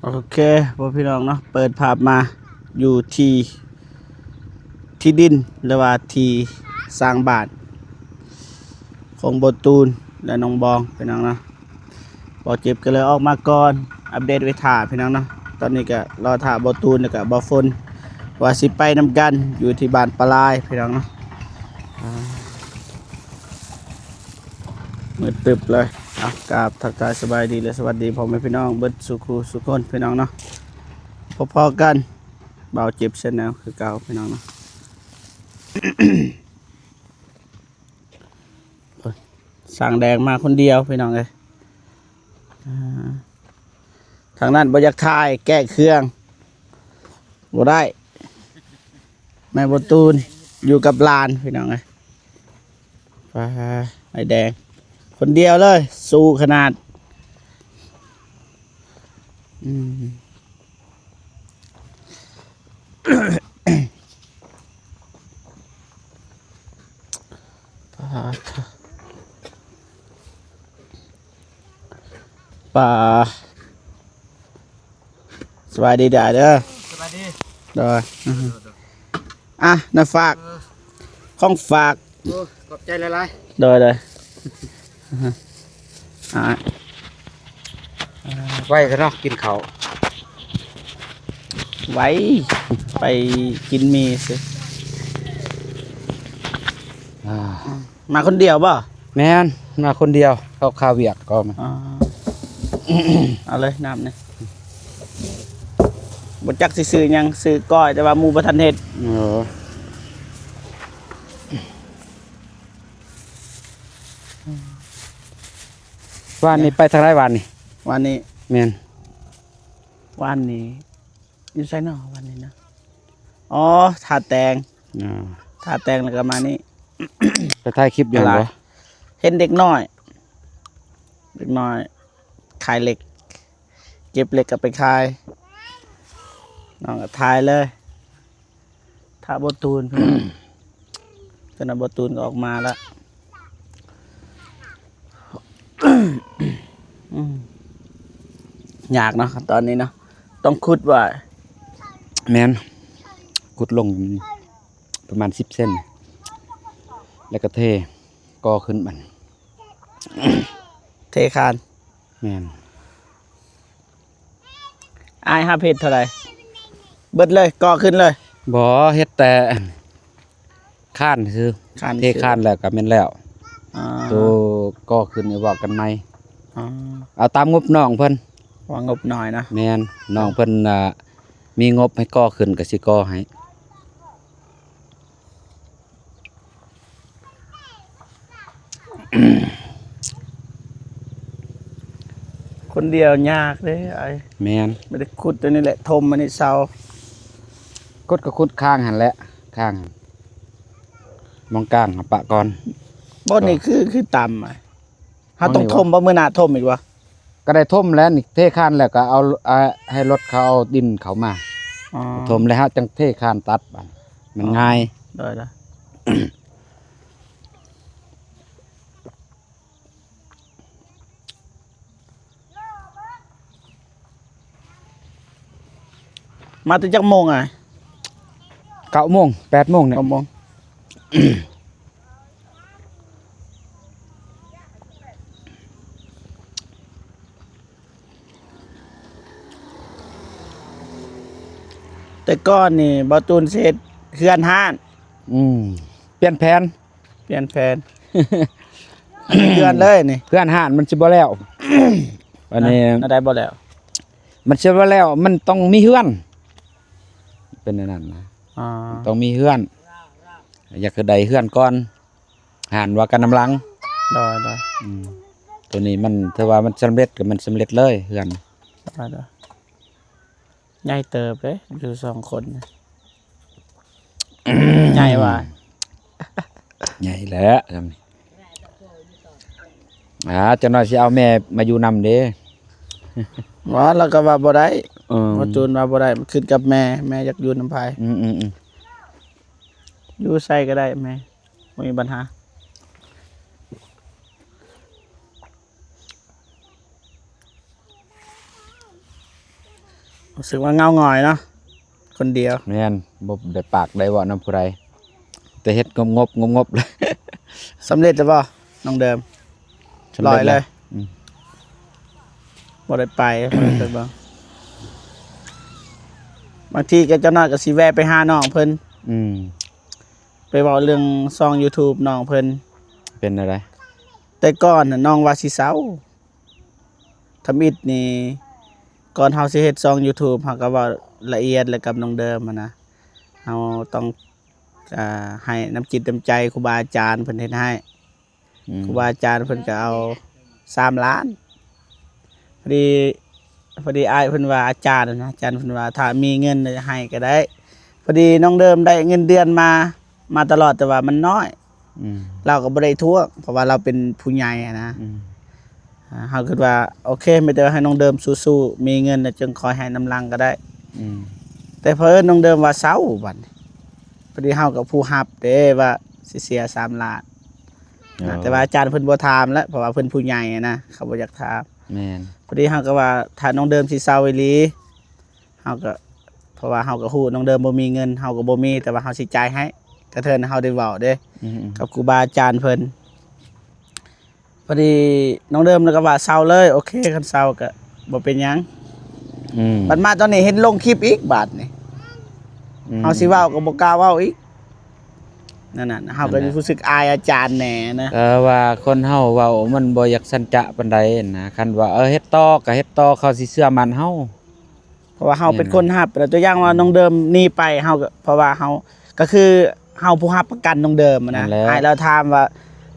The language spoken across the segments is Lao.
ໂອເຄ ພໍ່ພີ່ນ້ອງເນາະ ເປີດພາບມາຢູ່ທີ່ ທີ່ດິນ ຫຼືວ່າທີ່ສ້າງບ້ານຂອງບໍ່ຕູນ ແລະ ນ້ອງບອງ ພີ່ນ້ອງເນາະ. ບໍ່ເຈັບກໍເລີຍອອກມາກ່ອນ ອັບເດດໄວ້ຖ້າ ພີ່ນ້ອງເນາະ. ຕອນນີ້ກໍລໍຖ້າບໍ່ຕູນ ແລ້ວກໍບໍ່ຝົນ ວ່າຊິໄປນຳກັນຢູ່ທີ່ບ້ານປາລາຍ ພີ່ນ້ອງເນາະ. ອ່າ ມືດຕຶບເລີຍ. ເອົາ ກາບທັກທາຍສະບາຍດີ ແລະ ສະຫວັດດີພໍ່ແມ່ພີ່ນ້ອງເບິດສູ່ຄູ່ສູ່ຄົນ ພີ່ນ້ອງເນາະ. ພໍ້ໆກັນ ບ່າວເຈັບ Channel ຄືເກົ່າ ພີ່ນ້ອງເນາະ. ຊ່າງແດງມາຄົນດຽວ ພີ່ນ້ອງເອີຍ. ອ່າ ທາງນັ້ນບໍ່ຢາກຖ່າຍ ແກະເຄື່ອງບໍ່ໄດ້. ແມ່ບໍ່ຕູນຢູ່ກັບຫຼານ ພີ່ນ້ອງເອີຍ. ປາ ອ້າຍແດງຄົນດຽວເລີຍ ສູ້ຂະໜາດ. ອືມ ປາ ປາ ສະບາຍດີເດີອ້າຍເດີ. ສະບາຍດີ. ໂດຍ. ອ່ະ ນຳຝາກ ເອີ ຂອງຝາກ. ໂອ້ ຂອບໃຈຫຼາຍໆ. ໂດຍ ໂດຍ. ອ່າ ໄວຊະເນາະ ກິນເຂົ້າ ໄວ ໄປກິນໝີ່ຊື່. ອ່າ ມາຄົນດຽວບໍ່? ແມ່ນ ມາຄົນດຽວ ເຂົາຄາວຽກກໍມາ. ອໍ ເອົາເລີຍນ້ຳນີ້ ບໍ່ຈັກຊິຊື້ຫຍັງ ຊື້ກ້ອຍ ແຕ່ວ່າໝູ່ບໍ່ທັນເຮັດ. ເອີ ວານນີ້ໄປທາງໃດວານນີ້? ວານນີ້ ແມ່ນ ວານນີ້ ຢູ່ໃສເນາະ ວານນີ້ນະ? ອໍ ທ່າແຕງ. ອ່າ ທ່າແຕງ ແລ້ວກໍມານີ້. ໄປຖ່າຍຄລິບຢູ່ຫັ້ນບໍ່? ເຫັນເດັກນ້ອຍ ເດັກນ້ອຍຂາຍເຫຼັກ ເກັບເຫຼັກກໍໄປຂາຍ ນ້ອງກໍຖ່າຍເລີຍ. ຖ້າບໍ່ຕູນ ຕອນນັ້ນບໍ່ຕູນກໍອອກມາລະ. ອືມ ຍາກເນາະ ຕອນນີ້ເນາະ ຕ້ອງຂຸດວ່າ. ແມ່ນ ຂຸດລົງປະມານສິບເຊັນ ແລ້ວກໍເທ ກໍ່ຂຶ້ນມັນ ເທຄານ. ແມ່ນ. ອ້າຍຮັບເຮັດເທົ່າໃດ? ເບິດເລີຍ ກໍ່ຂຶ້ນເລີຍ? ບໍ່ ເຮັດແຕ່ຄານຊື່ ຄານ ເທຄານແລ້ວກໍແມ່ນແລ້ວ. ອໍ ໂຕກໍ່ຂຶ້ນນີ້ເວົ້າກັນໃໝ່. ອໍ ເອົາຕາມງົບນ້ອງເພິ່ນ ວ່າງົບໜ້ອຍນະ. ແມ່ນ ນ້ອງເພິ່ນ ອ່າ ມີງົບໃຫ້ກໍ່ຂຶ້ນກໍຊິກໍ່ໃຫ້. ຄົນດຽວຍາກເດ້ອ້າຍ. ແມ່ນ ບໍ່ໄດ້ຂຸດອັນນີ້ແຫຼະ ຖົມອັນນີ້ເຊົາ. ຂຸດກໍຂຸດຂ້າງຫັ້ນແຫຼະ ຂ້າງ ມອງກາງເອົາປະກ່ອນ. ບ່ອນນີ້ຄື ຄືຕ່ຳ ເຮົາຕ້ອງຖົມບໍ່? ມື້ໜ້າຖົມອີກບໍ່? ກໍໄດ້ຖົມແລ້ວນີ້ ເທຄານແລ້ວກໍເອົາ ອ່າ ໃຫ້ລົດເຂົາເອົາດິນເຂົ້າມາ. ອໍ ຖົມແລ້ວເຮົາຈັ່ງເທຄານຕັດ ມັນງ່າຍ. ອໍ ໄດ້ໆ. ມາແຕ່ຈັກໂມງອ້າຍ? ເກົ້າໂມງ ແປດໂມງນີ້. ເກົ້າໂມງ. ແຕ່ກ່ອນນີ້ ບໍ່ຕູນຊິເຮັດເຮືອນຮ້ານ. ອືມ ປ່ຽນແຜນ. ປ່ຽນແຜນ ເຮືອນເລີຍນີ້ ເຮືອນຮ້ານມັນຊິບໍ່ແລ້ວ. ອັນນີ້ ແນວໃດບໍ່ແລ້ວ? ມັນຊິບໍ່ແລ້ວ ມັນຕ້ອງມີເຮືອນ ເປັນແນວນັ້ນນະ. ອໍ ຕ້ອງມີເຮືອນ ຢາກໄດ້ເຮືອນກ່ອນ ຮ້ານວ່າກັນນຳຫຼັງ. ໂດຍໆ. ອືມ ໂຕນີ້ມັນຖືວ່າມັນສຳເລັດ ກໍມັນສຳເລັດເລີຍເຮືອນ. ໂດຍໆ. ໃຫຍ່ເຕີບເດ້ ຢູ່ສອງຄົນ ໃຫຍ່ວ່າ. ໃຫຍ່ແຫຼະ ອ່າ ຈັກໜ້ອຍຊິເອົາແມ່ມາຢູ່ນຳເດ້. ວ່າ ລາວກໍວ່າບໍ່ໄດ້. ເອີ ໝໍຈູນວ່າບໍ່ໄດ້ ມັນຂຶ້ນກັບແມ່ ແມ່ຢາກຢູ່ນຳໃຜ. ອືມໆໆ. ຢູ່ໃສກໍໄດ້ແມ່ ບໍ່ມີບັນຫາ. ຮູ້ສຶກວ່າເຫງົາຫງອຍເນາະ ຄົນດຽວ. ແມ່ນ ບໍ່ໄດ້ປາກໄດ້ເວົ້ານຳຜູ້ໃດ ແຕ່ເຮັດງົບໆ ງົບໆ. ສຳເລັດແລ້ວບໍ່ນ້ອງເດີມ? ສຳເລັດແລ້ວ ຮ້ອຍເລີຍ. ອືມ ບໍ່ໄດ້ໄປ ບໍ່ໄດ້ໄປເບິ່ງ. ບາງທີກໍຈັກໜ້ອຍກໍຊິແວ່ໄປຫານ້ອງເພິ່ນ ອືມ ໄປເວົ້າເລື່ອງຊ່ອງ YouTube ນ້ອງເພິ່ນ. ເປັນແນວໃດ? ແຕ່ກ່ອນນະນ້ອງວ່າຊິເຊົາ ທຳອິດນີ້ ກ່ອນເຮົາຊິເຮັດຊ່ອງ YouTube ເຮົາກໍເວົ້າລະອຽດແລ້ວກັບນ້ອງເດີມຫັ້ນນະ. ເຮົາຕ້ອງ ອ່າ ໃຫ້ນ້ຳຈິດນ້ຳໃຈຄູບາອາຈານເພິ່ນເຮັດໃຫ້. ອືມ ຄູບາອາຈານເພິ່ນກໍເອົາສາມລ້ານ. ພໍດີ ພໍດີອ້າຍເພິ່ນວ່າ ອາຈານນະ ອາຈານເພິ່ນວ່າ ຖ້າມີເງິນໃຫ້ກໍໄດ້. ພໍດີນ້ອງເດີມໄດ້ເງິນເດືອນມາ ມາຕະຫຼອດ ແຕ່ວ່າມັນນ້ອຍ. ອືມ ລາວກໍບໍ່ໄດ້ທວງ ເພາະວ່າລາວເປັນຜູ້ໃຫຍ່ຫັ້ນນະ. ອືມ ອ່າ ເຮົາຄິດວ່າ ໂອເຄ ມີແຕ່ໃຫ້ນ້ອງເດີມສູ້ໆ ມີເງິນແລ້ວຈຶ່ງຄ່ອຍໃຫ້ນຳຫຼັງກໍໄດ້. ອືມ ແຕ່ເຜີອິນນ້ອງເດີມວ່າເຊົາບັດນີ້. ພໍດີເຮົາກໍຜູ້ຮັບເດ້ວ່າຊິເສຍສາມລ້ານນະ. ໂອ້ ແຕ່ວ່າອາຈານເພິ່ນບໍ່ຖາມແລ້ວ ເພາະວ່າເພິ່ນຜູ້ໃຫຍ່ນະ ເຂົາບໍ່ຢາກຖາມ. ແມ່ນ ພໍດີເຮົາກໍວ່າ ຖ້ານ້ອງເດີມຊິເຊົາອີ່ຫຼີ ເຮົາກໍ ເພາະວ່າເຮົາກໍຮູ້ນ້ອງເດີມບໍ່ມີເງິນ ເຮົາກໍບໍ່ມີ ແຕ່ວ່າເຮົາຊິຈ່າຍໃຫ້ ກະເທີນເຮົາໄດ້ເວົ້າເດ້ ອືມໆ ກັບຄູບາອາຈານເພິ່ນ. ພໍດີນ້ອງເດີມລະກະວ່າເຊົາເລີຍ ໂອເຄ ຄັນເຊົາກະບໍ່ເປັນຫຍັງ. ອືມ ບັດມາຕອນນີ້ເຫັນລົງຄລິບອີກບາດນີ້ ອືມ ເຮົາຊິເວົ້າກໍບໍ່ກ້າເວົ້າອີກ. ນັ້ນນະ ເຮົາກໍ ນັ້ນແຫຼະ ຮູ້ສຶກອາຍອາຈານແດ່ນະ ເອີ ວ່າຄົນເຮົາເວົ້າມັນບໍ່ຢາກສັນຈະປານໃດນະ. ຄັນວ່າ ເອີ ເຮັດຕໍ່ກໍເຮັດຕໍ່ ເຂົາຊິເຊື່ອໝັ້ນເຮົາ. ເພາະວ່າເຮົາເປັນຄົນຮັບ ແມ່ນ ແລ້ວຕົວຢ່າງວ່າ ອືມ ນ້ອງເດີມໜີໄປ ເຮົາກໍ ເພາະວ່າເຮົາ ກໍຄືເຮົາຜູ້ຮັບປະກັນນ້ອງເດີມນະ. ນັ້ນແຫຼະ ອ້າຍລາວຖາມວ່າ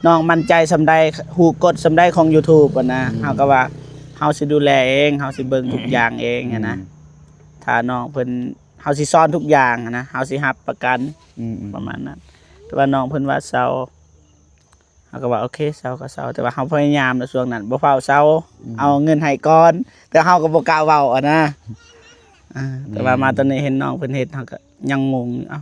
ນ້ອງໝັ້ນໃຈສ່ຳໃດ ຮູ້ກົດສ່ຳໃດຂອງ YouTube ຫັ້ນນະ. ອືມ ເຮົາກໍວ່າ ເຮົາຊິດູແລເອງ ເຮົາຊິເບິ່ງທຸກຢ່າງເອງຫັ້ນນະ. ອືມ ຖ້ານ້ອງເພິ່ນ ເຮົາຊິສອນທຸກຢ່າງຫັ້ນນະ ເຮົາຊິຮັບປະກັນ. ອືມໆ ປະມານນັ້ນ ແຕ່ວ່ານ້ອງເພິ່ນວ່າເຊົາ ເຮົາກໍວ່າ ໂອເຄ ເຊົາກໍເຊົາ ແຕ່ວ່າເຮົາພະຍາຍາມແລ້ວ ຊ່ວງນັ້ນບໍ່ຟ້າວເຊົາ. ອືມ ເອົາເງິນໃຫ້ກ່ອນ ແຕ່ເຮົາກໍບໍ່ກ້າເວົ້າຫັ້ນນະ. ອ່າ ແຕ່ວ່າ ແມ່ນ ມາຕອນນີ້ເຫັນນ້ອງເພິ່ນເຮັດ ເຮົາກໍຍັງງົງຢູ່. ເອົ້າ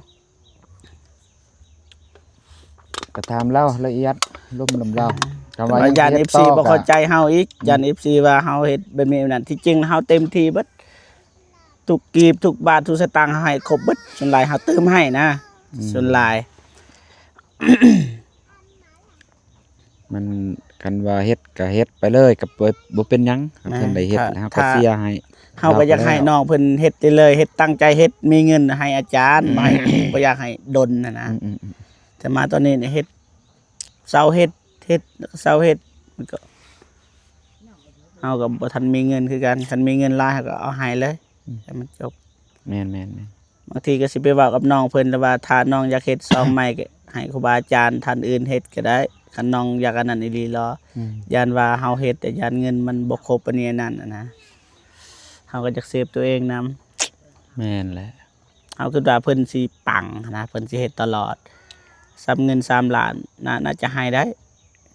ກໍຖາມລາວລະອຽດ ລົມນຳລາວ. ອ່າ ແຕ່ວ່າ ວ່າຢ້ານ ເອັຟຊີ ບໍ່ເຂົ້າໃຈເຮົາອີກ. ອືມ ຢ້ານ ເອັຟຊີ ວ່າເຮົາເຮັດແບບນີ້ແບບນັ້ນ. ທີ່ຈິງເຮົາເຕັມທີ່ເບິດ ທຸກກີບ ທຸກບາດ ທຸກສະຕາງ ເຮົາໃຫ້ຄົບເບິດ. ສ່ວນຫຼາຍເຮົາຕື່ມໃຫ້ນະ. ອືມ ສ່ວນຫຼາຍ ມັນ ຄັນວ່າເຮັດກໍເຮັດໄປເລີຍ ກໍບໍ່ ບໍ່ເປັນຫຍັງ. ແມ່ນ ຄັນໄດ້ເຮັດ ຖ້າ ເຮົາກໍ ຖ້າ ເສຍໃຫ້ ເຮົາກໍຢາກໃຫ້ ແລ້ວ ນ້ອງເພິ່ນເຮັດໄດ້ເລີຍ ເຮັດຕັ້ງໃຈເຮັດ ມີເງິນໃຫ້ອາຈານ ອືມ ບໍ່ໃຫ້ ບໍ່ຢາກໃຫ້ດົນຫັ້ນນະ. ອືມໆໆ ແຕ່ມາຕອນນີ້ນີ້ເຮັດ ເຊົາເຮັດ ເຮັດ ເຊົາເຮັດ ມັນກໍ ເຮົາກໍບໍ່ທັນມີເງິນຄືກັນ. ຄັນມີເງິນຫຼາຍ ເຮົາກໍເອົາໃຫ້ເລີຍ. ອືມ ໃຫ້ມັນຈົບ. ແມ່ນໆໆ ບາງທີກໍຊິໄປເວົ້າກັບນ້ອງເພິ່ນ ຫຼືວ່າຖ້ານ້ອງຢາກເຮັດຊ່ອງໃໝ່ ກໍໃຫ້ຄູບາອາຈານທ່ານອື່ນເຮັດກໍໄດ້ ຄັນນ້ອງຢາກອັນນັ້ນອີ່ຫຼີເນາະ. ອືມ ຢ້ານວ່າເຮົາເຮັດ ແຕ່ຢ້ານເງິນມັນບໍ່ຄົບ ອັນນີ້ອັນນັ້ນນະ ເຮົາກໍຢາກເຊບຕົວເອງນຳ. ແມ່ນແຫຼະ ເຮົາຄິດວ່າເພິ່ນຊິປັງນະ ເພິ່ນຊິເຮັດຕະຫຼອດ ສ່ຳເງິນສາມລ້ານ ໜ້າ ໜ້າຈະໃຫ້ໄດ້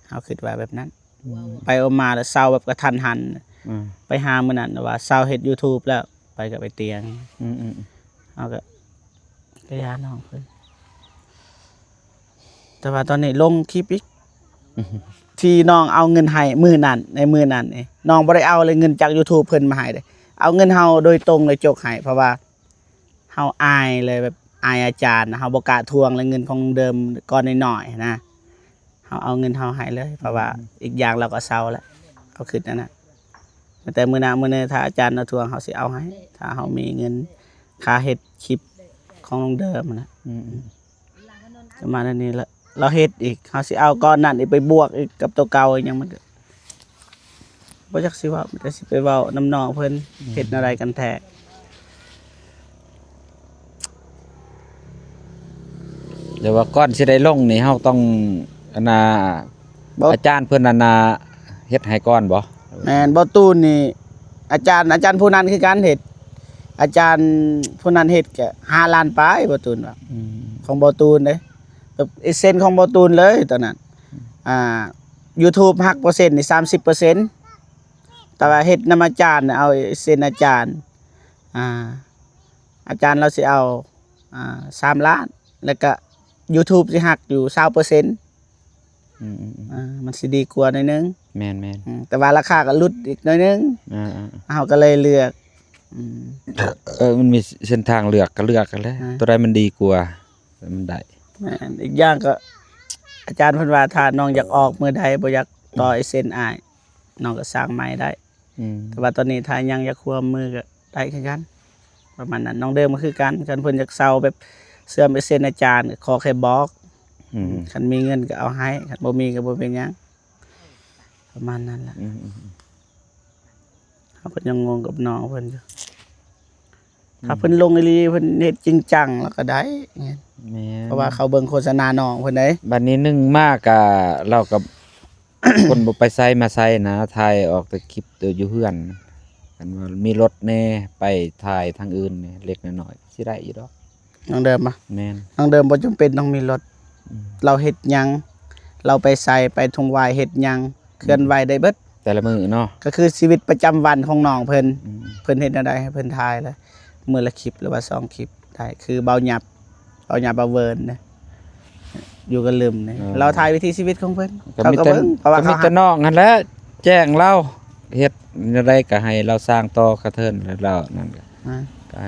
ເຮົາຄິດວ່າແບບນັ້ນ. ອືມ ໄປເອົາມາແລ້ວເຊົາແບບກະທັນຫັນ. ອືມ ໄປຫາມື້ນັ້ນວ່າເຊົາເຮັດ YouTube ແລ້ວ ໄປກໍໄປຕຽງ. ອືມໆໆ ເຮົາກໍໄປຫານ້ອງເພິ່ນ ແຕ່ວ່າຕອນນີ້ລົງຄລິບອີກ ອືມ ທີ່ນ້ອງເອົາເງິນໃຫ້ມື້ນັ້ນ ໃນມື້ນັ້ນນີ້ ນ້ອງບໍ່ໄດ້ເອົາເລີຍ ເງິນຈາກ YouTube ເພິ່ນມາໃຫ້ເດ້ ເອົາເງິນເຮົາໂດຍຕົງເລີຍ ຈົກໃຫ້ ເພາະວ່າ ເຮົາອາຍເລີຍ ແບບອາຍອາຈານ ເຮົາບໍ່ກ້າທວງເລີຍ ເງິນຂອງເດີມກ້ອນນ້ອຍໆນະ ເຮົາເອົາເງິນເຮົາໃຫ້ເລີຍ ເພາະວ່າ ອືມ ອີກຢ່າງລາວກໍເຊົາແລ້ວ ເຮົາຄິດແນວນັ້ນ. ແຕ່ມື້ໜ້າມື້ໃນ ຖ້າອາຈານມາທວງ ເຮົາຊິເອົາໃຫ້ ຖ້າເຮົາມີເງິນຄ່າເຮັດຄລິບຂອງນ້ອງເດີມນະ. ອືມໆ ປະມານນັ້ນນີ້ລະ ລາວເຮັດອີກ ເຮົາຊິເອົາກ້ອນນັ້ນອີກໄປບວກອີກກັບໂຕເກົ່າອີກຫຍັງ ມັນກໍບໍ່ຈັກຊິເວົ້າ ມີແຕ່ຊິໄປເວົ້ານຳນ້ອງເພິ່ນ. ອືມ ເຮັດແນວໃດກັນແທ້? ແຕ່ວ່າກ່ອນຊິໄດ້ລົງນີ້ ເຮົາຕ້ອງ ອັນນ່າ ບໍ່ ອາຈານເພິ່ນ ອັນນ່າ ເຮັດໃຫ້ກ່ອນບໍ່? ແມ່ນ ບໍ່ຕູນນີ້ ອາຈານ ອາຈານຜູ້ນັ້ນຄືກັນເຮັດ ອາຈານຜູ້ນັ້ນເຮັດກະຫ້າລ້ານປາຍ ບໍ່ຕູນວ່າ. ອືມ ຂອງບໍ່ຕູນເດ້ ແບບເອັກເຊັນຂອງບໍ່ຕູນເລີຍຕອນນັ້ນ. ອ່າ ຢູທູບຫັກເປີເຊັນນີ້ສາມສິບເປີເຊັນ ແຕ່ວ່າເຮັດນຳອາຈານ ເອົາເຊັນອາຈານ ອ່າ ອາຈານລາວຊິເອົາ ອ່າ ສາມລ້ານ ແລ້ວກະຢູທູບຊິຫັກຢູ່ຊາວເປີເຊັນ. ອືມໆໆ ອ່າ ມັນຊິດີກວ່າໜ້ອຍໜຶ່ງ. ແມ່ນໆ ອືມ ແຕ່ວ່າລາຄາກໍຫຼຸດອີກໜ້ອຍໜຶ່ງ. ອ່າໆໆ ເຮົາກໍເລີຍເລືອກ ອືມ ເອີ ມັນມີເສັ້ນທາງເລືອກ ກໍເລືອກຫັ້ນແຫຼະ ອາ ຕົວໃດມັນດີກວ່າ ມັນໄດ້. ແມ່ນ ອີກຢ່າງກໍ ອາຈານເພິ່ນວ່າ ຖ້ານ້ອງຢາກອອກມື້ໃດ ບໍ່ຢາກຕໍ່ເອເຊັນອ້າຍ ນ້ອງກໍສ້າງໃໝ່ໄດ້. ອືມ ແຕ່ວ່າຕອນນີ້ຖ້າຍັງຢາກຮ່ວມມືກໍໄດ້ຄືກັນ ປະມານນັ້ນ. ນ້ອງເດີມກໍຄືກັນ ຄັນເພິ່ນຢາກເຊົ່າແບບເຊື່ອມເອເຊັນອາຈານ ກໍຂໍແຄ່ບອກ. ອືມ ອືມ ຄັນມີເງິນກໍເອົາໃຫ້ ຄັນບໍ່ມີກໍບໍ່ເປັນຫຍັງ ປະມານນັ້ນແຫຼະ. ອືມ ອືມ ເຮົາກໍຍັງງົງກັບນ້ອງເພິ່ນຢູ່. ອືມ ຖ້າເພິ່ນລົງອີ່ຫຼີ ເພິ່ນເຮັດຈິງຈັງ ລາວກໍໄດ້ເງິນ. ແມ່ນ ເພາະວ່າເຂົາເບິ່ງໂຄສະນານ້ອງເພິ່ນເດ້. ບັດນີ້ໜຶ່ງມາກະ ລາວກໍ ຄົນບໍ່ໄປໃສມາໃສນະ ຖ່າຍອອກແຕ່ຄລິບແຕ່ຢູ່ເຮືອນ. ຄັນວ່າມີລົດແດ່ ໄປຖ່າຍທາງອື່ນແດ່ ເລັກນ້ອຍໆ ຊິໄດ້ຢູ່ດອກ. ນ້ອງເດີມບໍ່? ແມ່ນ ນ້ອງເດີມບໍ່ຈຳເປັນຕ້ອງມີລົດ. ອືມ ລາວເຮັດຫຍັງ ລາວໄປໃສ ໄປທຸ່ງຫວາຍເຮັດຫຍັງ ເຄື່ອນໄຫວໄດ້ເບິດ ແຕ່ລະມື້ເນາະ ກໍຄືຊີວິດປະຈຳວັນຂອງນ້ອງເພິ່ນ. ອືມ ເພິ່ນເຮັດແນວໃດໃຫ້ເພິ່ນຖ່າຍລະ ມື້ລະຄລິບ ຫຼືວ່າສອງຄລິບໄດ້ ຄືເບົາຫຍັບ ເບົາຫຍັບ ເບົາເວີນນະ ຢູ່ກັນລຶມນີ້ ເອີ ລາວຖ່າຍວິຖີຊີວິດຂອງເພິ່ນ ເຂົາກໍເບິ່ງ ເພາະວ່າເຂົາ ກໍມີແຕ່ນ້ອງຫັ້ນແຫຼະແຈ້ງລາວ ເຮັດແນວໃດກໍໃຫ້ລາວສ້າງຕໍ່ກະເທີນ ແລ້ວລາວນັ້ນກໍ ອາ ກໍ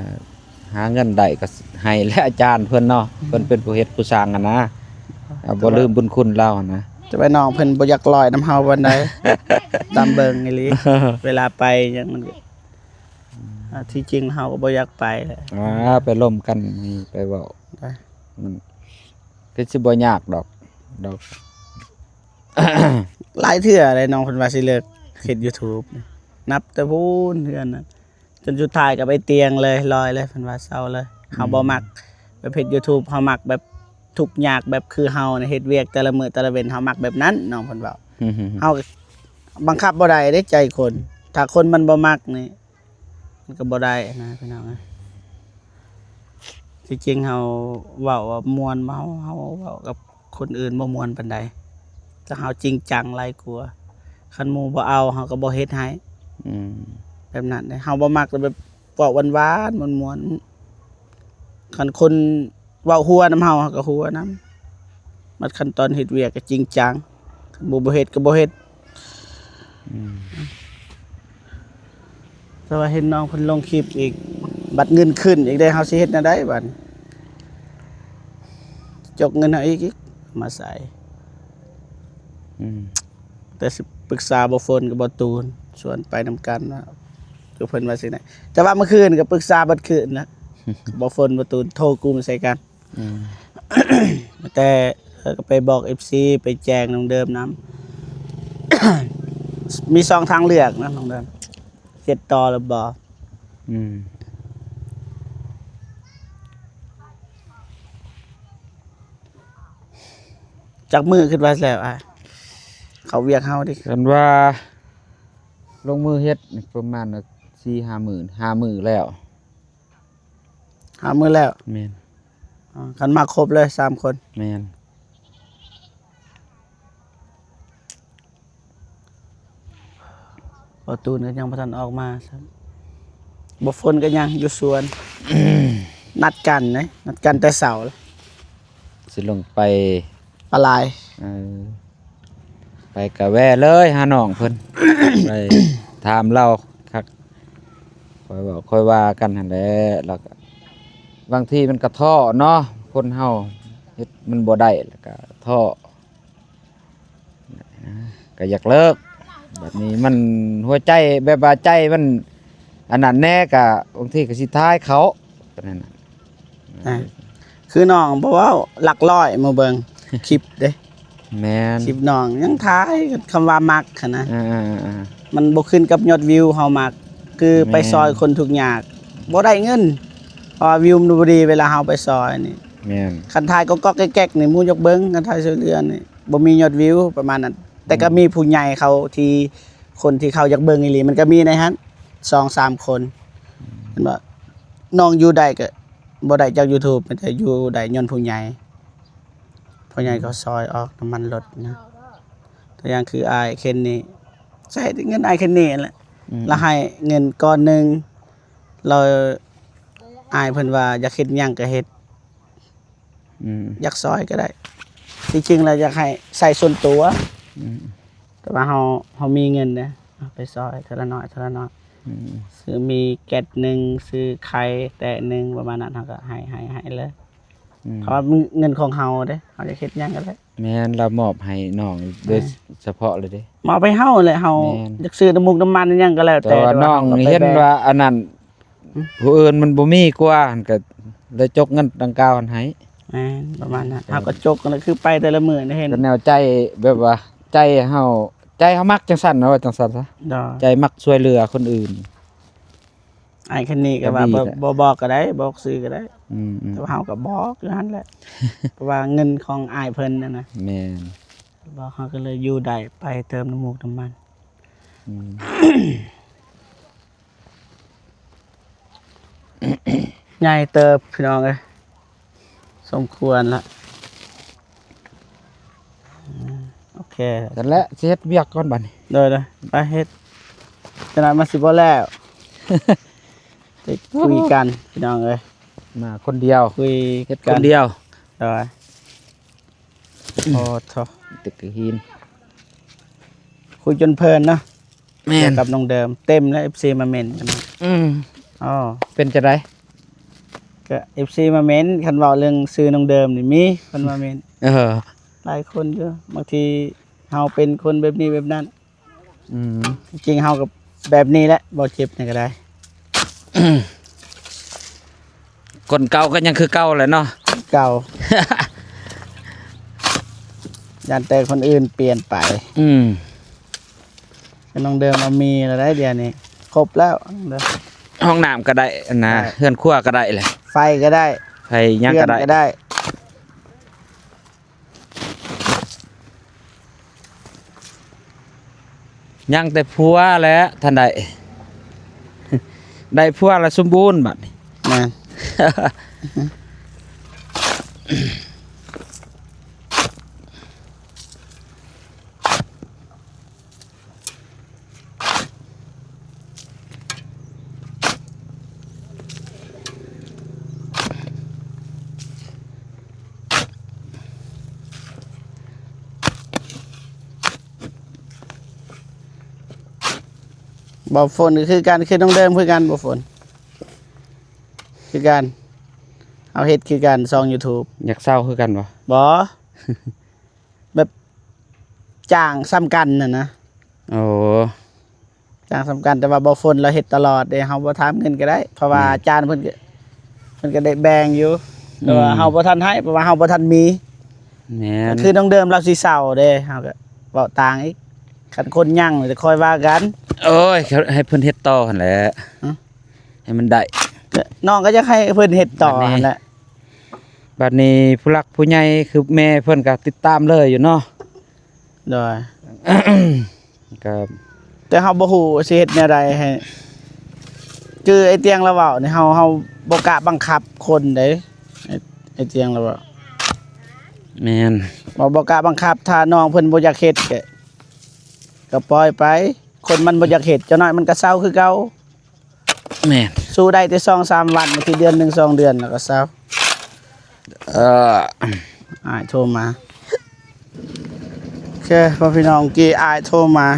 ຫາເງິນໄດ້ກໍໃຫ້ແຫຼະອາຈານເພິ່ນເນາະ. ອືມ ເພິ່ນເປັນຜູ້ເຮັດຜູ້ສ້າງຫັ້ນນະ ອືມ ອ່າ ບໍ່ລືມບຸນຄຸນລາວຫັ້ນນະ. ແຕ່ວ່ານ້ອງເພິ່ນບໍ່ຢາກລອຍນຳເຮົາປານໃດ ຕາມເບິ່ງອີ່ຫຼີ ເວລາໄປຫຍັງມັນກໍ ອືມ ອ່າ ທີ່ຈິງເຮົາກໍບໍ່ຢາກໄປແຫຼະ. ອ່າ ໄປລົມກັນ ໄປເວົ້າ ໄປ ມັນຄືຊິບໍ່ຍາກດອກ ດອກ. ຫຼາຍເທື່ອແລ້ວນ້ອງເພິ່ນວ່າຊິເລີກເຮັດຢູທູບ ນັບແຕ່ພຸ້ນເທື່ອນັ້ນ ຈົນສຸດທ້າຍກໍໄປຕຽງເລີຍ ລອຍເລີຍ ເພິ່ນວ່າເຊົາເລີຍ. ອືມ ເຮົາບໍ່ມັກແບບເຮັດຢູທູບ ເຮົາມັກແບບທຸກຍາກ ແບບຄືເຮົານະ ເຮັດວຽກແຕ່ລະມື້ແຕ່ລະເວັນ ເຮົາມັກແບບນັ້ນ ນ້ອງເພິ່ນເວົ້າ. ເຮົາບັງຄັບບໍ່ໄດ້ເດ້ໃຈຄົນ ຖ້າຄົນມັນບໍ່ມັກນີ້ ມັນກໍບໍ່ໄດ້ນະພີ່ນ້ອງເອີຍ. ທີ່ຈິງເຮົາເວົ້າວ່າມ່ວນ ເຮົາ ເຮົາເວົ້າກັບຄົນອື່ນບໍ່ມ່ວນປານໃດ ແຕ່ເຮົາຈິງຈັງຫຼາຍກວ່າ. ຄັນໝູ່ບໍ່ເອົາ ເຮົາກໍບໍ່ເຮັດໃຫ້. ອືມ ແບບນັ້ນເດ້ ເຮົາບໍ່ມັກແບບເວົ້າຫວານໆ ມ່ວນໆ. ຄັນຄົນ ເວົ້າຫົວນຳເຮົາ ເຮົາກໍຫົວນຳ. ບັດຂັ້ນຕອນເຮັດວຽກກໍຈິງຈັງ ຄັນບໍ່ ບໍ່ເຮັດກໍບໍ່ເຮັດ. ອືມ ແຕ່ວ່າເຫັນນ້ອງເພິ່ນລົງຄລິບອີກ ບັດເງິນຂຶ້ນອີກເດ້ ເຮົາຊິເຮັດແນວໃດບັດນີ້? ຈົກເງິນເຮົາອີກ ອີກ ມາໃສ່. ອືມ ແຕ່ຊິປຶກສາບໍ່ຝົນກັບບໍ່ຕູນ ຊວນໄປນຳກັນວ່າ ຄືເພິ່ນວ່າຊິໄດ້ ແຕ່ວ່າມື້ຄືນກໍປຶກສາເບິດຄືນນະ ບໍ່ຝົນບໍ່ຕູນໂທກຸ່ມໃສ່ກັນ. ອືມ ແຕ່ ເອີ ກໍໄປບອກເອັຟຊີ ໄປແຈ້ງນ້ອງເດີມນຳ ມີສອງທາງເລືອກນະນ້ອງເດີມ ເຮັດຕໍ່ຫຼືບໍ່. ອືມ ຈັກມື້ຄິດວ່າແລ້ວອ້າຍ ເຂົ້າວຽກເຮົານີ້? ຄັນວ່າລົງມືເຮັດນີ້ປະມານສີ່ຫ້າມື້ ຫ້າມື້ແລ້ວ. ຫ້າມື້ແລ້ວ? ແມ່ນ. ອໍ ຄັນມາຄົບເລີຍສາມຄົນ? ແມ່ນ. ບໍ່ຕູນກໍຍັງບໍ່ທັນອອກມາຊ້ຳ ບໍ່ຝົນກໍຍັງຢູ່ສວນ ນັດກັນເດ້ ນັດກັນແຕ່ເຊົ້າ ຊິລົງໄປປາລາຍ. ເອີ ໄປກະແວ່ເລີຍຫານ້ອງເພິ່ນ ໄປຖາມລາວຄັກ ຄ່ອຍເວົ້າຄ່ອຍວ່າກັນຫັ້ນແຫຼະ. ແລ້ວກະບາງທີມັນກະທໍ້ເນາະ ຄົນເຮົາເຮັດມັນບໍ່ໄດ້ ແລ້ວກະທໍ້ ກະຢາກເລີກ. ບາດນີ້ມັນຫົວໃຈແບບວ່າໃຈມັນອັນນັ້ນແດ່ ກະບາງທີກະຊິຖ່າຍເຂົາ ປານນັ້ນນະ. ອ່າ ຄືນ້ອງບໍ່ເວົ້າຫຼັກຮ້ອຍ ມາເບິ່ງຄລິບເດ້. ແມ່ນ ຄລິບນ້ອງຍັງຖ່າຍຄຳວ່າມັກຫັ້ນນະ. ອ່າໆໆ ມັນບໍ່ຂຶ້ນກັບຍອດວິວເຮົາມັກ ຄືໄປ ແມ່ນ ຊ່ອຍຄົນທຸກຍາກ ບໍ່ໄດ້ເງິນ ເພາະວ່າວິວມັນບໍ່ດີເວລາເຮົາໄປຊ່ອຍນີ້. ແມ່ນ ຄັນຖ່າຍກອກໆແກກໆນີ້ ໝູ່ຢາກເບິ່ງ ຄັນຖ່າຍຊ່ວຍເຫຼືອນີ້ ບໍ່ມີຍອດວິວປະມານນັ້ນ. ແຕ່ກໍ ອືມ ມີຜູ້ໃຫຍ່ເຂົາທີ່ ຄົນທີ່ເຂົາຢາກເບິ່ງອີ່ຫຼີ ມັນກໍມີໃນຫັ້ນສອງສາມຄົນ ເຫັນບໍ່? ນ້ອງຢູ່ໄດ້ກໍບໍ່ໄດ້ຈາກຢູທູບ ແຕ່ຢູ່ໄດ້ຍ້ອນຜູ້ໃຫຍ່ ຜູ້ໃຫຍ່ເຂົາຊ່ອຍອອກນ້ຳມັນລົດນະ. ຕົວຢ່າງຄືອ້າຍເຄນນີ້ ໃຊ້ແຕ່ເງິນອ້າຍເຄນນີ້ຫັ້ນແຫຼະ. ອືມ ລະໃຫ້ເງິນກ້ອນໜຶ່ງ ລະອ້າຍເພິ່ນວ່າຢາກເຮັດຫຍັງກໍເຮັດ. ອືມ ຢາກຊ່ອຍກໍໄດ້ ທີ່ຈິງແລ້ວຢາກໃຫ້ໃຊ້ສ່ວນຕົວ. ອືມ ແຕ່ວ່າເຮົາ ເຮົາມີເງິນເດ້ ເຮົາໄປຊ່ອຍເທື່ອລະໜ້ອຍ ເທື່ອລະໜ້ອຍ. ອືມ ຊື້ໝີ່ແກັດໜຶ່ງ ຊື້ໄຂ່ແຕະໜຶ່ງ ປະມານນັ້ນ ເຮົາກໍໃຫ້ ໃຫ້ ໃຫ້ເລີຍ. ອືມ ເພາະວ່າເງິນຂອງເຮົາເດ້ ເຮົາຢາກເຮັດຫຍັງກໍໄດ້. ແມ່ນ ລາວມອບໃຫ້ນ້ອງໂດຍ ແມ່ນ ສະເພາະເລີຍເດ້ ມອບໃຫ້ເຮົາແຫຼະ. ເຮົາ ແມ່ນ ຢາກຊື້ນ້ຳມູກນ້ຳມັນຫຍັງກໍແລ້ວແຕ່ ແຕ່ວ່ານ້ອງເຫັນວ່າອັນນັ້ນ ອືມ ຜູ້ອື່ນມັນບໍ່ມີກວ່າ ກໍເລີຍຈົກເງິນດັ່ງກ່າວຫັ້ນໃຫ້. ແມ່ນ ປະມານນັ້ນ ເອີ ເຮົາກໍຈົກ ກໍຄືໄປແຕ່ລະມື້ນີ້ເຫັນ ກໍແນວໃຈ ແບບວ່າໃຈເຮົາ ໃຈເຮົາມັກຈັ່ງຊັ້ນນະ ວ່າຈັ່ງຊັ້ນຊະ. ໂດຍ ໃຈມັກຊ່ວຍເຫຼືອຄົນອື່ນ. ອ້າຍຄັນນີ້ກໍວ່າ ບໍ່ ບໍ່ບອກກໍໄດ້ ບອກຊື່ກໍໄດ້. ອືມໆ ແຕ່ວ່າເຮົາກໍບອກຢູ່ຫັ້ນແຫຼະ ເພາະວ່າເງິນຂອງອ້າຍເພິ່ນນັ້ນນະ. ແມ່ນ ບອກ ເຮົາກໍເລີຍຢູ່ໄດ້ ໄປເຕີມນ້ຳມູກນ້ຳມັນ. ອືມ ໃຫຍ່ເຕີບພີ່ນ້ອງເອີຍ ສົມຄວນລະ. ອືມ ໂອເຄ ນັ້ນແຫຼະ ຊິເຮັດວຽກກ່ອນບັດນີ້. ໂດຍໆ ໄປເຮັດ ຈະນັ້ນມັນຊິບໍ່ແລ້ວ ໄປຄຸຍກັນພີ່ນ້ອງເອີຍ. ມາຄົນດຽວ ຄຸຍ ເຮັດຄົນດຽວ. ໂດຍ ໂອ້ໂທ້ ຕຶກຫີນ ຄຸຍຈົນເພີນເນາະ. ແມ່ນ ກັບນ້ອງເດີມ ເຕັມແລ້ວ ເອັຟຊີມາເມັ້ນກັນ. ອືມ ອໍ ເປັນຈັ່ງໃດ? ກະເອັຟຊີມາເມັ້ນ ຄັນເວົ້າເລື່ອງຊື່ນ້ອງເດີມນີ້ ມີຄົນມາເມັ້ນ. ເອີ ຫຼາຍຄົນຢູ່ ບາງທີເຮົາເປັນຄົນແບບນີ້ແບບນັ້ນ. ອືມ ຈິງເຮົາກໍແບບນີ້ແຫຼະ ບໍ່ເຈັບນີ້ກໍໄດ້. ຄົນເກົ່າກໍຍັງຄືເກົ່າແຫຼະເນາະ ເກົ່າ ຢ້ານແຕ່ຄົນອື່ນປ່ຽນໄປ. ອືມ ແຕ່ນ້ອງເດີມເອົາມີແລ້ວໄດ໋ ດຽວນີ້ຄົບແລ້ວ. ຫ້ອງນ້ຳກໍໄດ້ ອັນນ່າ ເຮືອນຄົວກໍໄດ້ແຫຼະ ໄຟກໍໄດ້ ໄຟຫຍັງກໍໄດ້ ເຮືອນກໍໄດ້. ຍັງແຕ່ຜົວແຫຼະ ທ່ານໄດ້ ໄດ້ຜົວລະສົມບູນບັດນີ້. ແມ່ນ ບໍ່ຝົນກໍຄືກັນ ຄືນ້ອງເດີມຄືກັນ ບໍ່ຝົນ ຄືກັນ ເຮົາເຮັດຄືກັນ ຊ່ອງຢູທູບ. ຢາກເຊົາຄືກັນບໍ່? ບໍ່. ແບບຈ້າງສ່ຳກັນຫັ້ນນະ. ໂອ້ ຈ້າງສ່ຳກັນ ແຕ່ວ່າບໍ່ຝົນລາວເຮັດຕະຫຼອດເດ້ ເຮົາບໍ່ຖາມເງິນກໍໄດ້ ເພາະວ່າ ແມ່ນ ອາຈານເພິ່ນກໍ ເພິ່ນກໍໄດ້ແບ່ງຢູ່ ອືມ ແຕ່ວ່າເຮົາບໍ່ທັນໃຫ້ ເພາະວ່າເຮົາບໍ່ທັນມີ. ແມ່ນ ກໍຄືນ້ອງເດີມລາວຊິເຊົາເດ້ ເຮົາກໍເວົ້າຕ່າງອີກ ຄັນຄົນຍັງຈະຄ່ອຍວ່າກັນ. ໂອ້ຍ ໃຫ້ເພິ່ນເຮັດຕໍ່ຫັ້ນແຫຼະ ຮະ ໃຫ້ມັນໄດ້ ນ້ອງກໍຢາກໃຫ້ເພິ່ນເຮັດຕໍ່ຫັ້ນແຫຼະ. ບັດນີ້ຜູ້ຫຼັກຜູ້ໃຫຍ່ຄືແມ່ເພິ່ນກໍຕິດຕາມເລີຍຢູ່ເນາະ. ໂດຍ ກໍ ແຕ່ເຮົາບໍ່ຮູ້ຊິເຮັດແນວໃດໃຫ້ ຄືໄອ້ຕຽງລາວເວົ້ານີ້ ເຮົາ ເຮົາບໍ່ກະບັງຄັບຄົນເດ້ ໄອ້ ໄອ້ຕຽງລາວເວົ້າ. ແມ່ນ ບໍ່ ບໍ່ກະບັງຄັບ ຖ້ານ້ອງເພິ່ນບໍ່ຢາກເຮັດກໍ ກໍປ່ອຍໄປ ຄົນມັນບໍ່ຢາກເຮັດ ຈັກໜ້ອຍມັນກໍເຊົາຄືເກົ່າ. ແມ່ນ ສູ້ໄດ້ແຕ່ສອງສາມວັນ ບາງທີເດືອນໜຶ່ງສອງເດືອນແລ້ວກໍເຊົາ. ເອີ ອ້າຍໂທມາ ໂອເຄ ພໍ່ພີ່ນ້ອງ ກີ້ອ້າຍໂທມາ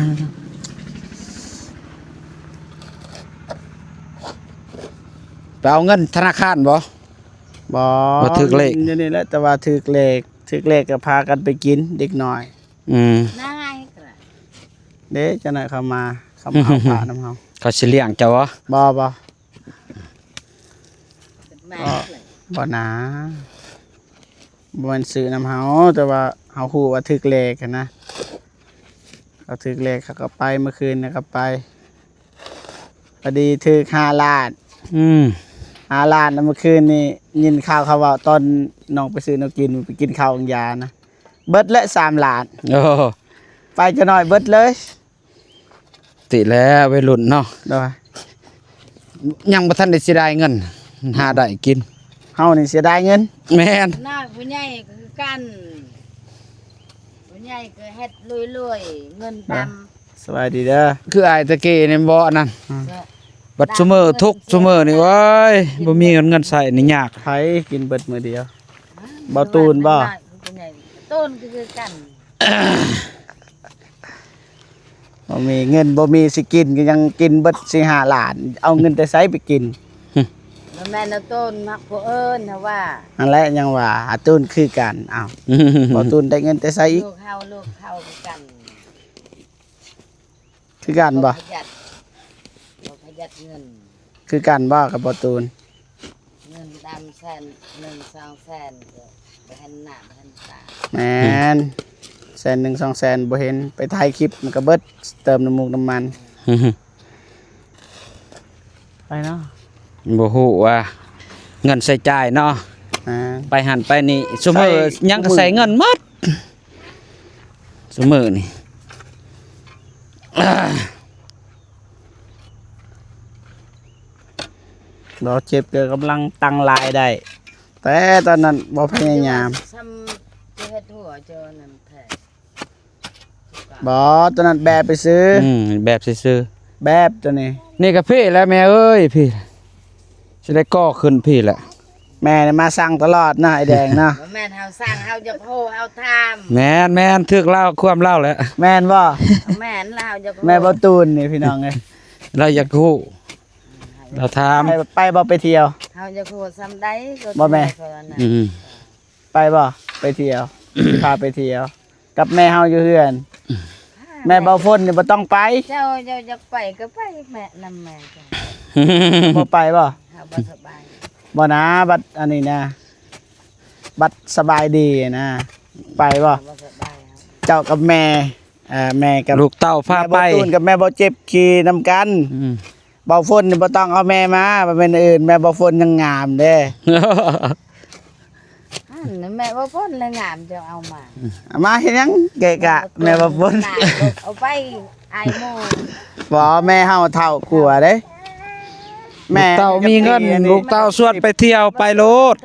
ໄປເອົາເງິນທະນາຄານບໍ່? ບໍ່ ບໍ່ຖືກເລກ ຢູ່ນີ້ແຫຼະ ແຕ່ວ່າຖືກເລກ ຖືກເລກກໍພາກັນໄປກິນເດັກນ້ອຍ. ອືມ ນາຍ ເດ້ ຈັກໜ້ອຍເຂົາມາ ເຂົາມາເອົາພະນຳເຮົາ ເຂົາຊິລ້ຽງເຈົ້າບໍ່? ບໍ່ ບໍ່ ມາ ບໍ່ນາ ບໍ່ແມ່ນຊື້ນຳເຮົາ ແຕ່ວ່າເຮົາຮູ້ວ່າຖືກເລກຫັ້ນນະ ເຂົາຖືກເລກ ເຂົາກໍໄປ ມື້ຄືນນີ້ກໍໄປ ພໍດີຖືກຫ້າລ້ານ. ອືມ ຫ້າລ້ານ ແລ້ວມື້ຄືນນີ້ຍິນຂ່າວເຂົາເວົ້າ ຕອນນ້ອງໄປຊື້ແນວກິນ ໄປກິນເຂົ້າໂຮງຢານະ ເບິດແລ້ວສາມລ້ານ. ໂອ້ ໄປຈັກໜ້ອຍເບິດເລີຍ. ຕິແລ້ວໄວລຸ້ນເນາະ ໂດຍ ຍັງບໍ່ທັນໄດ້ເສຍດາຍເງິນ ຫາໄດ້ກິນ ເຮົານີ້ເສຍດາຍເງິນ. ແມ່ນ ນ້ອຍຜູ້ໃຫຍ່ກໍຄືກັນ ຜູ້ໃຫຍ່ກໍເຮັດລວຍໆ ເງິນຕາມ. ສະບາຍດີເດີ ຄືອ້າຍຕະກີ້ນີ້ບໍ່ອັນນັ້ນ ອືມ ບັດຊຸມື້ທຸກຊຸມື້ນີ້ ໂອ້ຍ ບໍ່ມີເງິນ ເງິນໃຊ້ນີ້ຍາກ ໃຜກິນເບິດມື້ດຽວ ບໍ່ຕູນບໍ່? ຕູນກໍຄືກັນ. ບໍ່ມີເງິນ ບໍ່ມີຊິກິນ ກໍຍັງກິນເບິດສີ່ຫ້າລ້ານ ເອົາເງິນແຕ່ໃສໄປກິນ? ບໍ່ແມ່ນເອົາໂຕນມັກຜູ້ອື່ນ ເຮົາວ່າ. ນັ້ນແຫຼະ ຍັງວ່າອາຕູນຄືກັນ. ອ້າວ ບໍ່ຕູນໄດ້ເງິນແຕ່ໃສອີກ? ລູກເຮົາ ລູກເຮົາຄືກັນ. ຄືກັນບໍ່? ບໍ່ປະຢັດ ບໍ່ປະຢັດເງິນ. ຄືກັນບໍ່ກັບບໍ່ຕູນ? ເງິນດຳແສນໜຶ່ງສອງແສນ ກໍບໍ່ເຫັນໜ້າບໍ່ເຫັນຕາ. ແມ່ນ ແສນໜຶ່ງສອງແສນບໍ່ເຫັນ ໄປຖ່າຍຄລິບມັນກໍເບິດ ເຕີມນ້ຳມູກນ້ຳມັນ. ໄປເນາະ ບໍ່ຮູ້ວ່າເງິນໃຊ້ຈ່າຍເນາະ. ອ່າ ໄປຫັ້ນໄປນີ້ ຊຸມື້ ຍັງກໍໃຊ້ເງິນໝົດ ຊຸມື້ນີ້. ບໍ່ເຈັບ ກໍກຳລັງຕັ້ງລາຍໄດ້ ແຕ່ຕອນນັ້ນບໍ່ພະຍາຍາມ. ຊ້ຳຈະເຮັດຫົວເຈົ້ານັ້ນແທ້. ບໍ່ ຕອນນັ້ນແບບໄປຊື້. ອືມ ແບບຊື່ໆ ແບບຕົວນີ້. ນີ້ກໍພີ້ແຫຼະແມ່ເອີຍ ພີ້ ຊິໄດ້ກໍ່ຂຶ້ນພີ້ແຫຼະ. ແມ່ນີ້ມາສັ່ງຕະຫຼອດເນາະ ອ້າຍແດງເນາະ. ບໍ່ແມ່ນເຮົາສັ່ງ ເຮົາຢາກຮູ້ ເຮົາຖາມ. ແມ່ນໆ ຖືກລາວ ຄວາມລາວແຫຼະ. ແມ່ນບໍ່? ແມ່ນ ລາວຢາກຮູ້. ແມ່ບໍ່ຕູນນີ້ພີ່ນ້ອງເອີຍ ລາວຢາກຮູ້ ລາວຖາມ. ໄປ ໄປບໍ່ໄປທ່ຽວ? ເຮົາຢາກຮູ້ສ່ຳໃດກໍ ບໍ່ແມ່ນ ອືມ ໄປບໍ່? ໄປທ່ຽວ ຊິພາໄປທ່ຽວ ກັບແມ່ເຮົາຢູ່ເຮືອນ. ແມ່ເບົາຝົນນີ້ບໍ່ຕ້ອງໄປ. ເຈົ້າ ເຈົ້າຢາກໄປກໍໄປແມ່ ນຳແມ່ເຈົ້າ. ບໍ່ໄປບໍ່? ເຮົາບໍ່ສະບາຍ. ບໍ່ນາ ບັດອັນນີ້ນະ ບັດສະບາຍດີນະ ໄປບໍ່? ເຮົາບໍ່ສະບາຍ. ເຈົ້າກັບແມ່ ເອີ ແມ່ກັບລູກເຕົ້າພາໄປ. ແມ່ບໍ່ຕູນກັບແມ່ບໍ່ເຈັບຂີ່ນຳກັນ. ອືມ ເບົາຝົນນີ້ບໍ່ຕ້ອງເອົາແມ່ມາ ບໍ່ແມ່ນອື່ນ ແມ່ເບົາຝົນຍັງງາມເດ້. ຫັ້ນແມ່ເບົາຝົນລະງາມ ເຈົ້າເອົາມາ. ເອົາມາເຮັດຫຍັງ? ເກະກະແມ່ເບົາຝົນ. ເອົາໄປອາຍໝູ່. ບໍ່ ແມ່ເຮົາເຖົ້າກວ່າເດ້. ແມ່ເຕົ້າມີເງິນ ລູກເຕົ້າຊວນໄປທ່ຽວໄປໂລດ. ເ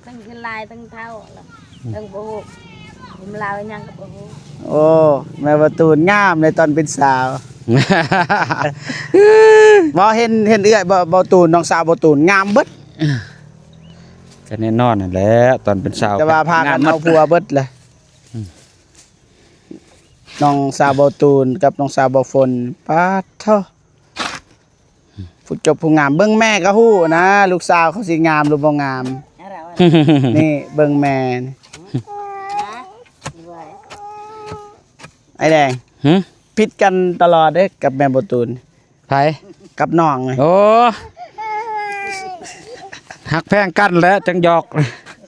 ຖິງ ເຖິງຫຼາຍ ເຖິງເຖົ້າ ເຖິງບໍ່ຮູ້ ລາວຫຍັງກໍບໍ່ຮູ້. ໂອ້ ແມ່ເບົາຕູນງາມໃນຕອນເປັນສາວ. ບໍ່ ເຫັນ ເຫັນເອື້ອຍເບົາ ເບົາຕູນ ນ້ອງສາວເບົາຕູນງາມເບິດ. ກໍແນ່ນອນຫັ້ນແຫຼະ ຕອນເປັນສາວ ແຕ່ວ່າພາກັນເອົາຜົວເບິດແຫຼະ. ອືມ ນ້ອງສາວເບົາຕູນກັບນ້ອງສາວເບົາຝົນ ປາດໂທ້ ຜູ້ຈົບຜູ້ງາມ. ເບິ່ງແມ່ກໍຮູ້ນະ ລູກສາວເຂົາຊິງາມຫຼືບໍ່ງາມ. ນີ້ເບິ່ງແມ່ ອ້າຍແດງ. ຫື? ຜິດກັນຕະຫຼອດເດ້ກັບແມ່ເບົາຕູນ. ໃຜ? ກັບນ້ອງ. ໂອ້ ຮັກແພງກັນແຫຼະຈັ່ງຫຍອກ.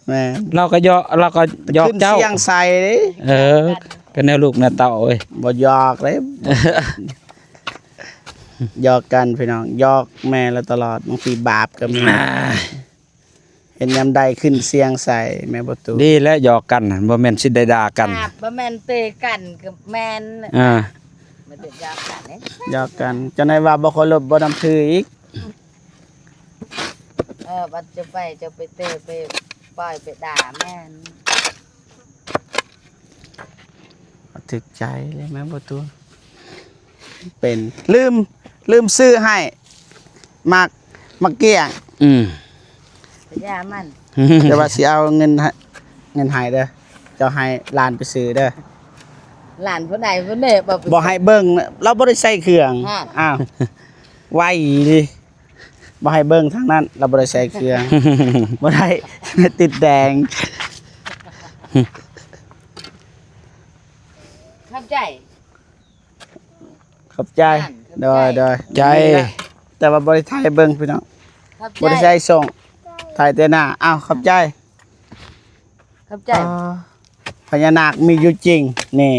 ແມ່ນ ລາວກໍຫຍອກ ລາວກໍຫຍອກເຈົ້າ. ຂຶ້ນສຽງໃສ່ເດ້. ເອີ ກໍແນວລູກແນວເຕົ້າເອີຍ. ບໍ່ຫຍອກເດ້ ຫຍອກກັນພີ່ນ້ອງ ຫຍອກແມ່ລາວຕະຫຼອດ ບາງທີບາບກໍມີ. ເຫັນຍາມໃດຂຶ້ນສຽງໃສ່ແມ່ບໍ່ຕູນ. ດີແລ້ວຫຍອກກັນ ບໍ່ແມ່ນຊິໄດ້ດ່າກັນ. ອ່າ ບໍ່ແມ່ນຕີກັນກໍແມ່ນ. ອ່າ ບໍ່ໄດ້ຫຍອກກັນເດ້ ຫຍອກກັນ. ຈັ່ງໃດວ່າບໍ່ເຄົາລົບບໍ່ນັບຖືອີກ. ເອີ ບັດຈະໄປ ຈະໄປຕີ ໄປປ້ອຍ ໄປດ່າ ແມ່ນ. ຖືກໃຈເລີຍແມ່ບໍ່ຕູນ. ເປັນ ລືມ ລືມຊື້ໃຫ້ໝາກ ໝາກກ້ຽງ. ອືມ ໄປຢາມັນ. ແຕ່ວ່າຊິເອົາເງິນໃຫ້ ເງິນໃຫ້ເດີ. ເຈົ້າໃຫ້ຫຼານໄປຊື້ເດີ. ຫຼານຜູ້ໃດຜູ້ນີ້ ບໍ່ ບໍ່ໃຫ້ເບິ່ງ ລາວບໍ່ໄດ້ໃສ່ເຄື່ອງ. ອ້າວ ໄວເດ. ບໍ່ໃຫ້ເບິ່ງທາງນັ້ນ ລາວບໍ່ໄດ້ໃສ່ເຄື່ອງ. ບໍ່ໄດ້ ຕິດແດງ. ຂອບໃຈ ຂອບໃຈ. ໂດຍ ໂດຍ ໃຈ ແຕ່ວ່າບໍ່ໄດ້ຖ່າຍເບິ່ງພີ່ນ້ອງ. ຂອບໃຈ ບໍ່ໄດ້ໃສ່ສົ່ງ ຖ່າຍແຕ່ໜ້າ. ອ້າວ ຂອບໃຈ ຂອບໃຈ. ອໍ ພະຍານາກມີຢູ່ຈິງ ນີ້.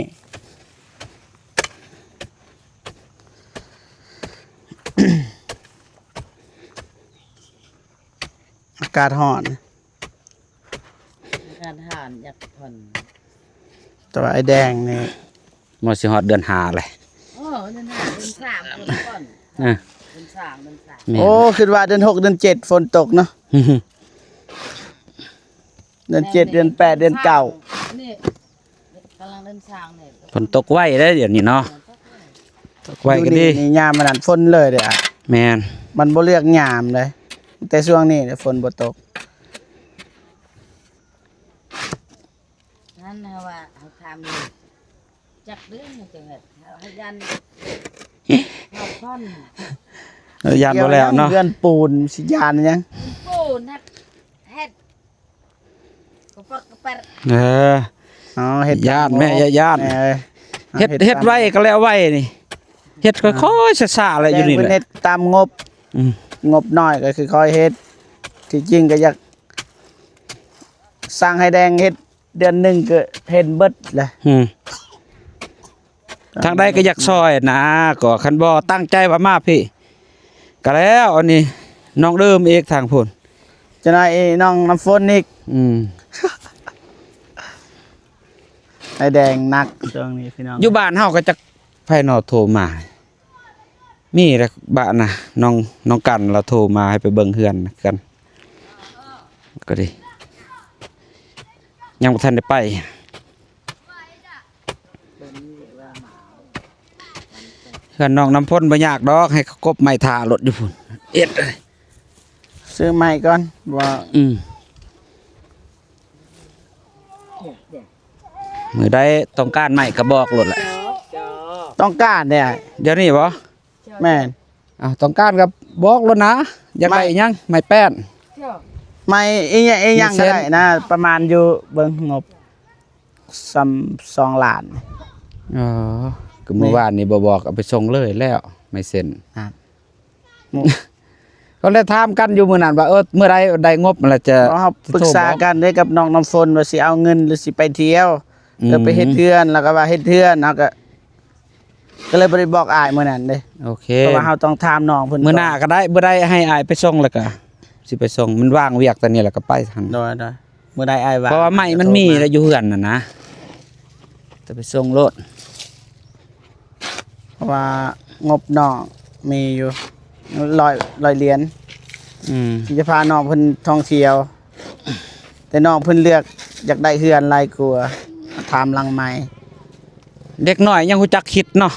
ອາກາດຮ້ອນ ອາກາດຮ້ອນ ຢາກຜ່ອນ. ແຕ່ວ່າໄອ້ແດງນີ້ ມາຊິຮອດເດືອນຫ້າແລ້ວ. ໂອ້ ເດືອນຫ້າ ເດືອນສາມ ຝົນກ່ອນ. ອ່າ ເດືອນສາມ ເດືອນສາມ. ແມ່ນ ໂອ້ ຄິດວ່າເດືອນຫົກ ເດືອນເຈັດ ຝົນຕົກເນາະ. ເດືອນເຈັດ ເດືອນແປດ ເດືອນເກົ້າ. ນີ້ ກຳລັງເດີນທາງນີ້ ຝົນຕົກໄວເດ້ດຽວນີ້ເນາະ. ເອີ ຕົກໄວກໍດີ. ຢູ່ນີ້ນີ້ຍາມອັນນັ້ນຝົນເລີຍເດ້. ແມ່ນ ມັນບໍ່ເລືອກຍາມເດ້ ແຕ່ຊ່ວງນີ້ແຫຼະຝົນບໍ່ຕົກ. ນັ້ນເຮົາວ່າເຮົາຖາມຢູ່ ຈັກເດີ ເຮັດ ເຮັດ ເຮົາຢ້ານ ເຮົາພັນ ເອີ ຢ້ານບໍ່ແລ້ວເນາະ ເຮືອນປູນ ຊິຢ້ານຫຍັງ ປູນຫັ້ນ ເຮັດ ກະປະກະແປດ ເອີ ອໍ ເຮັດ ຢ້ານແມ່ ຢ້ານ ເອີ ເຮັດ ເຮັດໄວກະແລ້ວໄວນີ້ ເຮັດຄ່ອຍໆຊ້າໆແຫຼະ ຢູ່ນີ້ແຫຼະ ເຮັດຕາມງົບ ອືມ ງົບນ້ອຍກະຄືຄ່ອຍເຮັດ ທີ່ຈິງກະຢາກສັ່ງໃຫ້ແດງເຮັດ ເດືອນໜຶ່ງກະເຫັນເບິດແຫຼະ ອືມ ທາງໃດກະຢາກຊ່ອຍນະ ກະຄັນບໍ່ຕັ້ງໃຈວ່າມາພີ້ກະແລ້ວ ອັນນີ້ນ້ອງເດີມອີກທາງພຸ້ນ ຈະໜ້ອຍນ້ອງນ້ຳຝົນອີກ ອືມ ໄອ້ແດງໜັກຊ່ວງນີ້ພີ່ນ້ອງ ຢູ່ບ້ານເຮົາກະຈັກໃຜນໍໂທມາ ມີແຫຼະບາດນະ ນ້ອງ ນ້ອງກັນລາວໂທມາໃຫ້ໄປເບິ່ງເຮືອນກັນ ກະດີ ຍັງບໍ່ທັນໄດ້ໄປ ເຮືອນນ້ອງນ້ຳຝົນບໍ່ຍາກດອກ ໃຫ້ເຂົາກົບໄມ້ຖ້າໂລດຢູ່ພຸ້ນ ເຮັດ ຊື້ໄມ້ກ່ອນ ວ່າ ອືມ ມື້ໃດຕ້ອງການໄມ້ກະບອກໂລດແຫຼະ ຕ້ອງການແດ່ ດຽວນີ້ບໍ? ແມ່ນ ອ້າວ ຕ້ອງການກະບອກໂລດນະ ຢາກໄດ້ອີ່ຫຍັງ ໄມ້ແປ້ນ ໄມ້ອີ່ຫຍັງ ອີ່ຫຍັງກະໄດ້ນະ ປະມານຢູ່ ເບິ່ງງົບ ສ່ຳສອງລ້ານ ອໍ ກະມື້ວານນີ້ບໍ່ບອກ ເອົາໄປສົ່ງເລີຍແລ້ວ ໄມ້ເສັ້ນ ອ່າ ກະໄດ້ຖາມກັນຢູ່ມື້ນັ້ນວ່າ ເອີ ເມື່ອໃດໄດ້ງົບລະຈະ ເຮົາປຶກສາກັນເດ້ກັບນ້ອງນ້ຳຝົນວ່າຊິເອົາເງິນ ຫຼືຊິໄປທ່ຽວ ອືມ ເອີ ໄປເຮັດເຮືອນ ລະກະວ່າເຮັດເຮືອນ ເຮົາກະ ກະເລີຍບໍ່ໄດ້ບອກອ້າຍມື້ນັ້ນເດ້ ໂອເຄ ເພາະວ່າເຮົາຕ້ອງຖາມນ້ອງເພິ່ນ ມື້ໜ້າກະໄດ້ ມື້ໃດໃຫ້ອ້າຍໄປສົ່ງລະກະຊິໄປສົ່ງ ມັນວ່າງວຽກຕອນນີ້ລະກະໄປຫັ້ນ ໂດຍໆ ມື້ໃດອ້າຍວ່າງ ເພາະວ່າໄມ້ມັນມີລະຢູ່ເຮືອນຫັ້ນນະ ຈະໄປສົ່ງໂລດ ເພາະວ່າງົບນ້ອງມີຢູ່ ຮ້ອຍ ຮ້ອຍຫຼຽນ ອືມ ທີ່ຈະພານ້ອງເພິ່ນທ່ອງທ່ຽວ ແຕ່ນ້ອງເພິ່ນເລືອກຢາກໄດ້ເຮືອນຫຼາຍກວ່າ ຖາມຫຼັງໃໝ່ ເດັກນ້ອຍຍັງຮູ້ຈັກຄິດເນາະ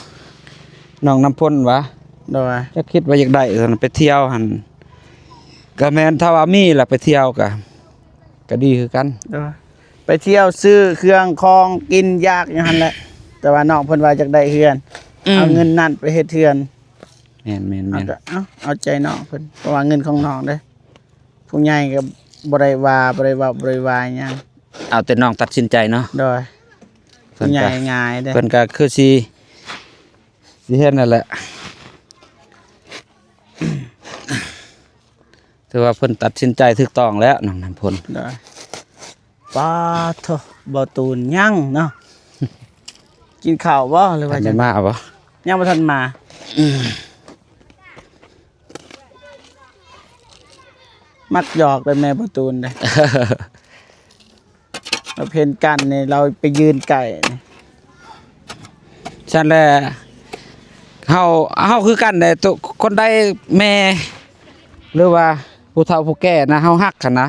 ນ້ອງນ້ຳຝົນຫວາ ໂດຍ ຈັກຄິດວ່າຢາກໄດ້ ໄປທ່ຽວຫັ້ນ ກະແມ່ນ ຖ້າວ່າມີລະໄປທ່ຽວກະ ກະດີຄືກັນ ໂດຍ ໄປທ່ຽວຊື້ເຄື່ອງຂອງກິນຢາກຢູ່ຫັ້ນແຫຼະ ແຕ່ວ່ານ້ອງເພິ່ນວ່າຢາກໄດ້ເຮືອນ ອືມ ເອົາເງິນນັ້ນໄປເຮັດເຮືອນ ແມ່ນໆໆ ເອົາ ເອົາໃຈນ້ອງເພິ່ນ ເພາະວ່າເງິນຂອງນ້ອງເດ້ ຜູ້ໃຫຍ່ກະບໍ່ໄດ້ວ່າ ບໍ່ໄດ້ເວົ້າ ບໍ່ໄດ້ວ່າຫຍັງ ເອົາແຕ່ນ້ອງຕັດສິນໃຈເນາະ ໂດຍ ຜູ້ໃຫຍ່ງ່າຍເດ້ ເພິ່ນກະຄືຊິ ຊິເຮັດນັ້ນແຫຼະ ຖືວ່າເພິ່ນຕັດສິນໃຈຖືກຕ້ອງແລ້ວ ນ້ອງນ້ຳຝົນ ໂດຍ ປາໂທ ບໍ່ຕູນຍັງເນາະ ກິນເຂົ້າບໍ່ ຫຼືວ່າ ທັນໄດ້ມາບໍ່ ຍັງບໍ່ທັນມາ ອືມ ມັກຫຍອກເດ້ແມ່ບໍ່ຕູນເດ້ ລາວເຫັນກັນນີ້ ລາວໄປຢືນໃກ້ນີ້ ຊັ້ນແຫຼະ ເຮົາ ເຮົາຄືກັນແຫຼະ ໂຕ ຄົນໃດແມ່ ຫຼືວ່າຜູ້ເຖົ້າຜູ້ແກ່ນະ ເຮົາຮັກຫັ້ນນະ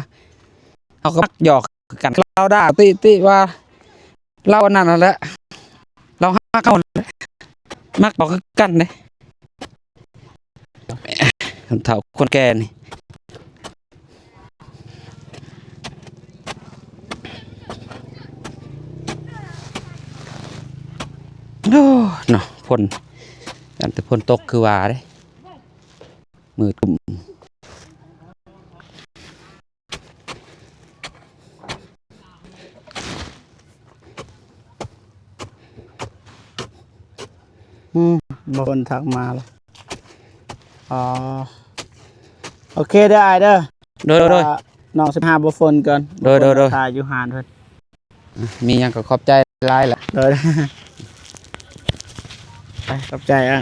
ເຮົາກະມັກຫຍອກຄືກັນ ລາວດ່າຕິຕິວ່າ ລາວອັນນັ້ນຫັ້ນແຫຼະ ລາວຮັກເຮົາຫັ້ນແຫຼະ ມັກບອກຄືກັນເດ້ ຄົນເຖົ້າຄົນແກ່ນີ້ ໂອ້ ເນາະ ຝົນ ຢ້ານແຕ່ຝົນຕົກຄືວ່າເດ້ ມືດຄຶ້ມ. ອືມ ບໍ່ຝົນທັກມາລະ ອໍ ໂອເຄເດີອ້າຍເດີ ໂດຍໆ ນ້ອງຊິຫາບໍ່ຝົນກ່ອນ ໂດຍໆ ຖ້າຢູ່ຮ້ານເພິ່ນ. ມີຫຍັງກໍຂອບໃຈຫຼາຍລະ ໂດຍ ໄປ ຂອບໃຈອ່ະ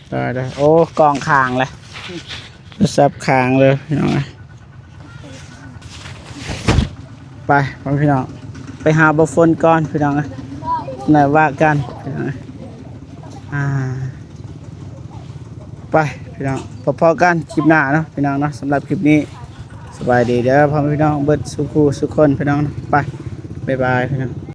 ໂດຍໆ ໂອ້ ກ້ອງຄ້າງລະ ໂທລະສັບຄ້າງເລີຍພີ່ນ້ອງເອີຍ ໄປພໍ່ແມ່ພີ່ນ້ອງ ໄປຫາບໍ່ຝົນກ່ອນພີ່ນ້ອງເອີຍ ແລ້ວວ່າກັນພີ່ນ້ອງເອີຍ ອ່າ ໄປພີ່ນ້ອງ ພໍ້ໆກັນຄລິບໜ້າເນາະພີ່ນ້ອງເນາະ ສຳລັບຄລິບນີ້ ສະບາຍດີເດີພໍ່ແມ່ພີ່ນ້ອງເບິດສູ່ຜູ້ສູ່ຄົນພີ່ນ້ອງ ໄປ ບາຍບາຍພີ່ນ້ອງ.